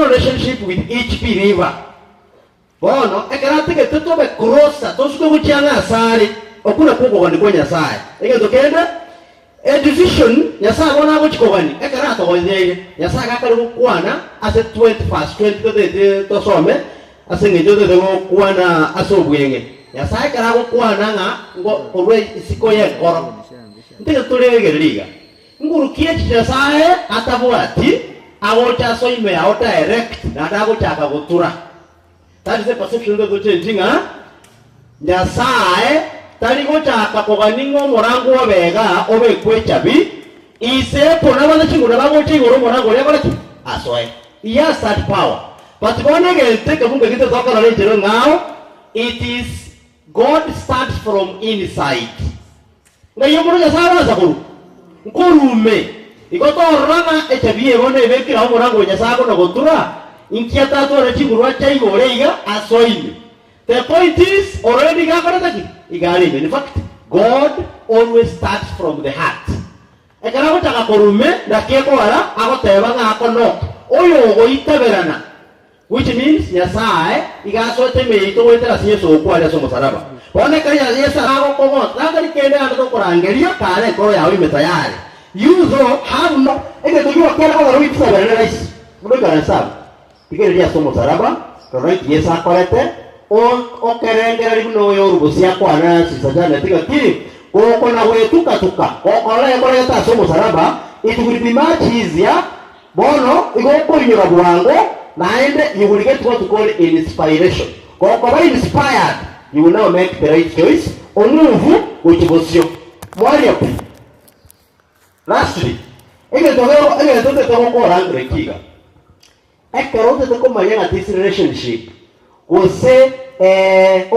personal relationship with each believer. Bono ekero ategete tobe closer, tosuke gochia ang'e asare, okwo nakwo okogania kwa Nyasae. Egento kende, a decision Nyasae bono agochia kogania ekero atogoneire. Nyasae gakare gokwana ase 20 verse 20 totete tosome ase eng'encho totete gokwana ase obweng'e. Nyasae ekero agokwana ng'a ngo korwa isiko y'enkoro, ntagete toregererie iga. Nguru ki echi Nyasae atabwati agocha ase ime yao direct naende agochaka gotura? That is a perception tote tochenchi ng'a Nyasae tari gochaka kogani ng'a omorango obe iga obekwe echabi ise epona abande chinguru bagocha igoro omorango oria akore ki? Asoe. He has that power. But bono egento ekebungo eki totokorora enchera eng'ao it is God starts from inside. Ng'ai omoro Nyasae aransa korwa? Nkorume. Igo torora ng'a echabi eye bono ebekire ao omorango o Nyasae akona gotura, inki atatware chinguru ache igoro iga asoe ime. The point is, already iga akorete ki? Iga are ime. In fact, God always starts from the heart. Ekero agochaka korume, naki ekogera agoteba ng'a akonoke oyo ogoitaberana. Which means Nyasae iga asoete ime yaito goetera ase Yeso okwa aria ase omosaraba. Bono ekero Yeso agokogota, tari kende ande tokorangeria kare enkoro yao ime tayari. You though have no egento giokera kogera oitisaberane rahisi buna oikaranse abwo. Rigereria ase omosaraba, rora inki Yeso akorete, o okerengereria buna oyo orubosie akwane ase chinsa chiane tigakiri gokona gwetuka-tuka gokorora ekorete ase omosaraba, it will be much easier Bono igo okoinyora bwango naende you will get what we call inspiration. Gokoba inspired you will now make the right choice omove gochia bosio. Mwaria pi. Lastly, egento gego egento otete gokora nkereki iga, ekero otete komanya ng'a this relationship gose eh.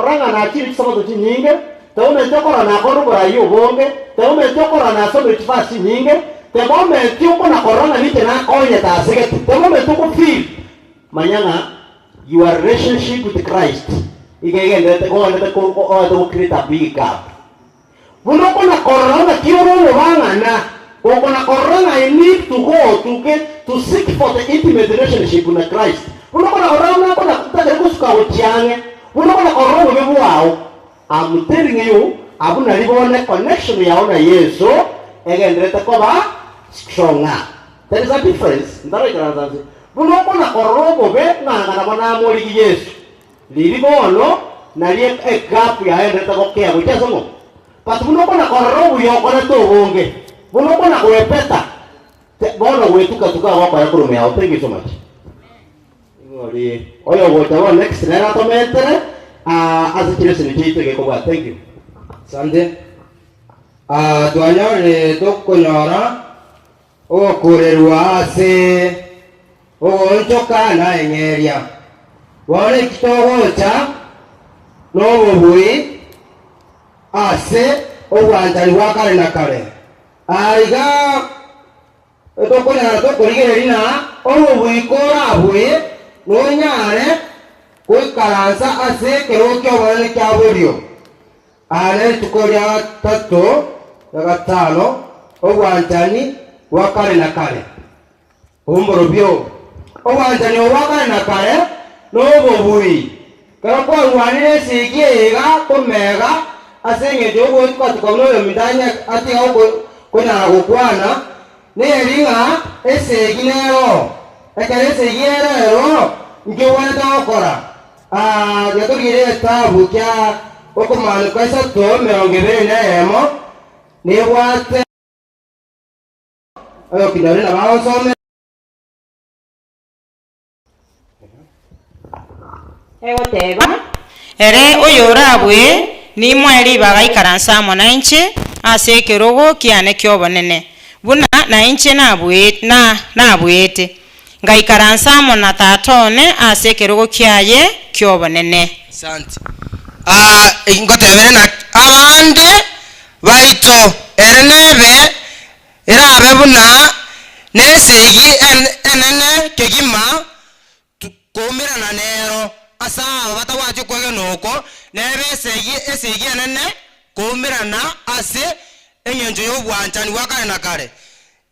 Rora ng'a nachire chisabato chinyinge, teometi okorora nakorire oboraai obonge, teometi okorora nasomire chifasi chinyinge, temometi okona korora ng'a ninche nakonyete ase gete, temometi okofeel. Manya ng'a your relationship with Christ iga egenderete kogenderete ko oete go create a big gap. Buna okona korora ng'a ki ore omobang'ana, gokona korora ng'a I need to go to get to seek for the intimate relationship na Christ. Buna okona korora buna okona ntagere gosuka gochia ang'e, buna okona korora obobe bwao. I'm telling you, abwo nari bono econnection yao na Yeso egenderete koba stronger. There is a difference, ntaraikaransa nse. Buna okona korora obobe ng'a anga nabo namorigie Yeso. Riria bono nario egapu yaenderete gokea gochia ase ng'o? But buna okona korora obuya okorete obonge, buna okona goepeta, bono gwetuka-tuka gokoya korwa ime yao. Thank you so much. Ing'ori oyo ogocha bono next nere atomentere ah, ase chilesson chiaito egekobwata. Thank you. Asante. Ah, twanyorire tokonyora ogokurerwa ase ogoonchoka na eng'eria. Bono eki togocha nobobui ase obwanchani bwa kare na kare. Aiga tokonyara tokorigereria ng'a obobui korabue nonyare goikaransa ase ekerogo ki'obonene kia borio. Aa nerituko ria gatato na gatano, obwanchani bwa kare na kare. Omborobio. Obwanchani obo bwa kare na kare nobobui. Ekero kwarwanire esegi eye iga komega ase engencho y'ogotukatuka buna oyominto atiga konyara gokwana, neri ng'a esegi nero. Ekero esegi ere ero, inki obwenerete gokora? Aa, tiga egetabu kia Okomaaneka isato 21, nebwate oyokinyore nabo agosomera. Egoteba, Ere oyorabue nimoe ribaga aikaranse amo nainche ase ekerogo kiane ki'obonene, buna nainche nabuete, Ngaikaransa amo na Tata one ase ekerogo kiaye ki'obonene. Asante. Aa, ngotebere na abande baito, ere nebe erabe buna nesegi enene kegima koumerana nero. Ase aba batabwati okwegena oko, Nebe esegi esegi enene koumerana ase engencho y'obwanchani bwa kare na kare.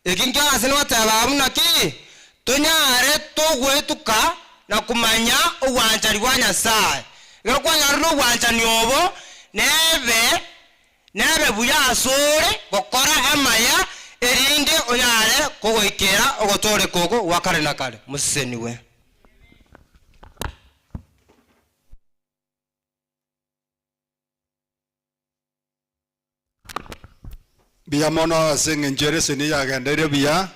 Eki nkio ase nogoteba buna ki? Tonyare togwetuka na komanya obwanchani bwa Nyasae. Ekero kwanyorire obwanchani obo, nebe nebe buya asore gokora amaya, erinde onyare kogoikera ogotooreka oko gwa kare na kare. Mosesenigwe. Mbuya mono ase eng'encho ere eseni yagendeire buya,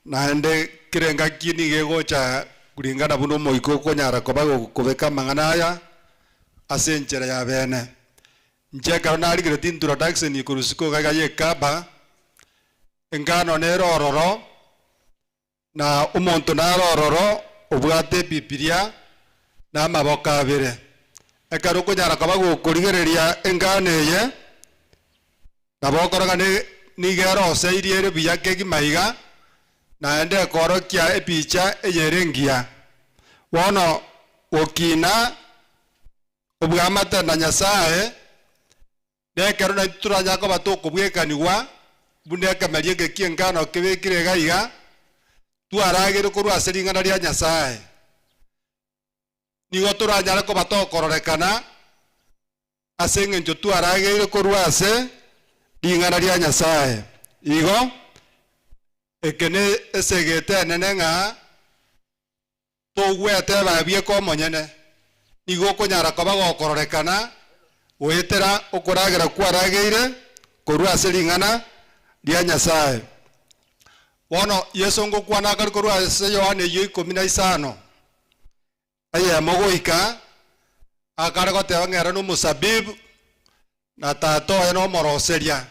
naende kera engaki nigo egocha kuringana buna omoika okonyara koba gokobeka amang'ana aya ase enchera ya bene. Inche ekero narigeretie introduction korwa isiko iga iga ya ekaba, engano nere ororo, Na omonto nare ororo obwate Ebibilia na amaboko abere. Ekero okonyara koba gokorigereria engano eye, nabo okora ng'a nigo eroseirie ere buya kegima iga, naende ekoorokia epicha eye ere engiya. Bono gokina obwamate na Nyasae. Na ekero naintwe toranyare koba tokobwekanigwa buna ekemeria eke ki'engano kebekire iga iga, twarageire korwa ase ring'ana ria Nyasae, nigo toranyare koba tokororekana ase eng'encho twarageire korwa ase ring'ana ria Nyasae. Igo, eke ne esegete enene ng'a Togweteba ebieka omonyene, nigo okonyara koba gokororekana goetera okoragera kwarageire korwa ase ring'ana ria Nyasae. Bono Yeso ngokwana akare korwa ase Yohana eyio ikomi na isano, eyemo goika akare goteba ng'a ere nomosabibu, na Tata oye nomoroseria.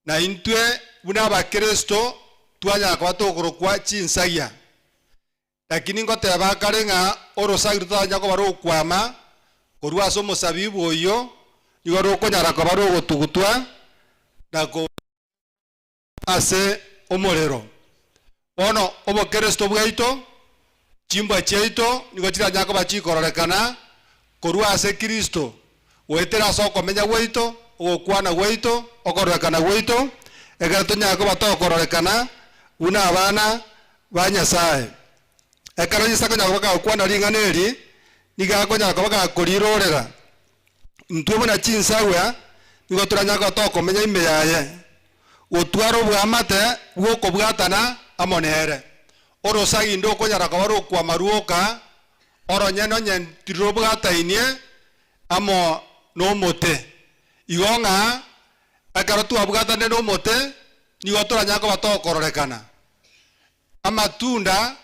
Na intwe buna Abakristo twanyara koba tokorokwa chinsagia. Lakini ngoteba kare ng'a orosagi rotanyare koba rokwama korwa ase omosabibu oyio, nigo rokonyara koba rogotugutwa na ko ase omorero. Bono obokristo bwaito, chimbwa chiaito nigo chiranyare koba chikororekana korwa ase Kristo, goetera ase okomenya gwaito, ogokwana gwaito, okororekana gwaito, ekero tonyare koba tokororekana buna abana ba Nyasae. Ekero Yeso akonyara koba kagokwana ring'ana eri, nigo akonyara koba gakorirorera intwe buna chinsagwa, nigo toranyare koba tokomenya ime yaye. Gotwara oboamate bw'okobwatana amo nere. Orosagi ndokonyara koba rokwama rwoka, oronyene onye tirobwatainie amo nomote. Igo ng'a ekero twabwatanire nomote, nigo toranyare koba tokororekana. Amatunda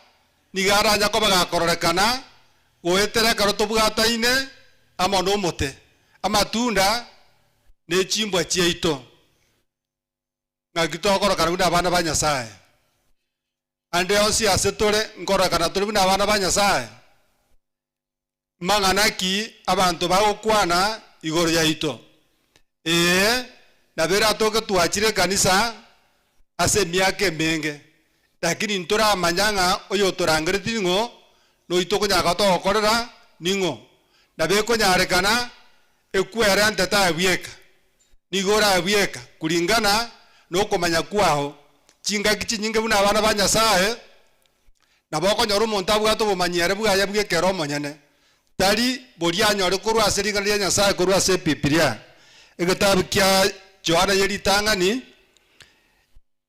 nigo aranyare koba gakororekana goetera ekero tobwataine amo nomote. Amatunda ne chimbwa chiaito. Ng'aki tokorokana buna abana ba Nyasae? Ande onsi ase tore nkorokana tore buna abana ba Nyasae? Mang'ana ki abanto bagokwana igoro yaito? Ee, nabo eratoke twachire ekanisa ase emiaka emenge, lakini ntoramanya ng'a oyotorangeretie ning'o, na oyio tokonyara koba togokorera ning'o. Nabo ekonyarekana Ekwerente tabweka, nigo orabweka kuringana nokomanya kwao. Chingaki chinyinge buna abana ba Nyasae, nabo okonyora omonto abwate obomanyi ere bwaye bw'ekero omonyene, tari boria anyore korwa ase ring'ana ria Nyasae korwa ase Ebibilia. Egetabu kia Yohana ye ritang'ani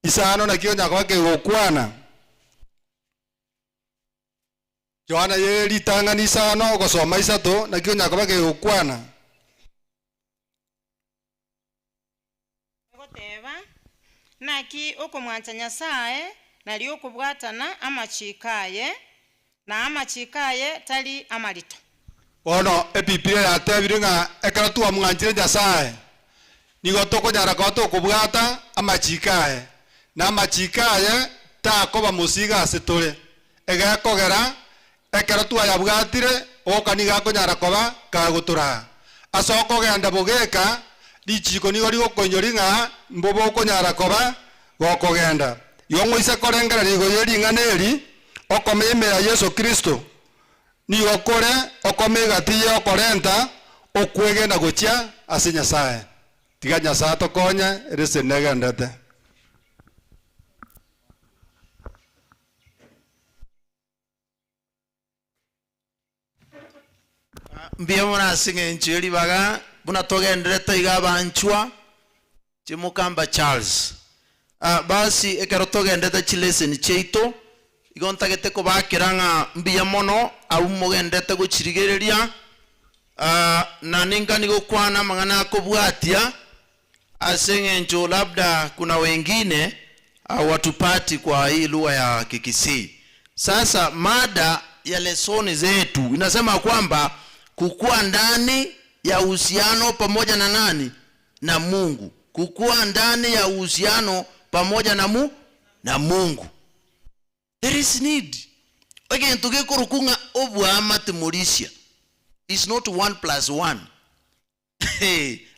isano nakio onya koba kegokwana. Yohana ye ritang'ani isano ogosoma isato, naki onya koba kegokwana. Egoteba, Naki okomwancha Nyasae nario okobwatana amachiiko aye, na amachiiko aye tari amarito. Bono Ebibilia yatebire ng'a ekero twamwanchire Nyasae, nigo tokonyara koba tokobwata amachiiko aye, na amachiiko aye takoba mosigo ase tore. Egekogera, ekero twayabwatire, oka nigo akonyara koba kagotoraa. Ase okogenda bogeka, richiiko nigo rigokoinyoria ng'a mbobe okonyara koba gokogenda. Igo ngoise korengereria igoro ye ring'ana eri, okomenya ime ya Yeso Kristo nigo kore okoma egati y'okorenta. okwegena gochia ase Nyasae. Tiga Nyasae atokonye, ere negendete. Mbuya mono ase eng'encho ye ribaga buna togenderete iga abanchwa chimokamba Charles. Ah, basi ekero togendete chileseni chiaito, igo ntagete kobakera ng'a mbuya mono abwo mogendete gochirigereria, ah, na ningani gokwana amang'ana akobwatia ase eng'encho labda kuna wengine hawatupati kwa hii lugha ya Kikisii. Sasa mada ya lesoni zetu inasema kwamba kukua ndani ya uhusiano pamoja na nani? Na Mungu. Kukua ndani ya uhusiano pamoja na mu na Mungu. There is need. Egento gekorokwa ng'a oboamate morisia is not one plus one.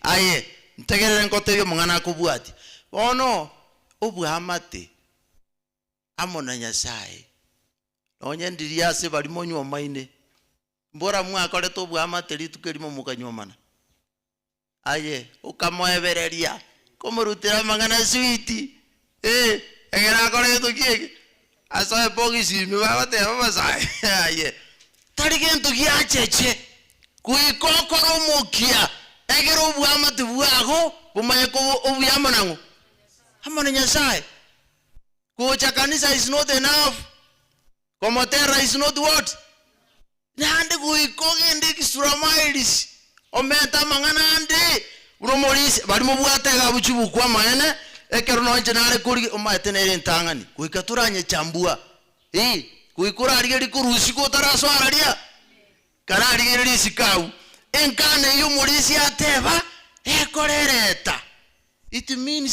Aye, ntegerere nkotebie omong'ana akobwatia. Bono oboamate amo na Nyasae, nonye ndiria ase baria monywomaine, mbora mwakorete oboamate rituko erimo mokanywomana. Aye okamoebereria, komorutera amang'ana switi, eh, ekero akore gento ki eke, asoe bogisi ime bagoteba abasae aye, tari gento giacheche, goika okore omokia, ekero oboamate bwago bomanye koba obuya amo nang'o? Amo na Nyasae. Gocha kanisa is not enough, komotera is not what? Naende goika ogende extra miles, omente amang'ana ande, buna omorisia, baria mobwate iga abwo chibuku amaene, ekero nonye inche nare korigia, omanyete nere entang'ani, goika toranyechambua, eh, goika orarigererie korwa isiko otarasoa araria, kararigererie isiko abwo, enkana eyio omorisia ateba, ekorereta, it means.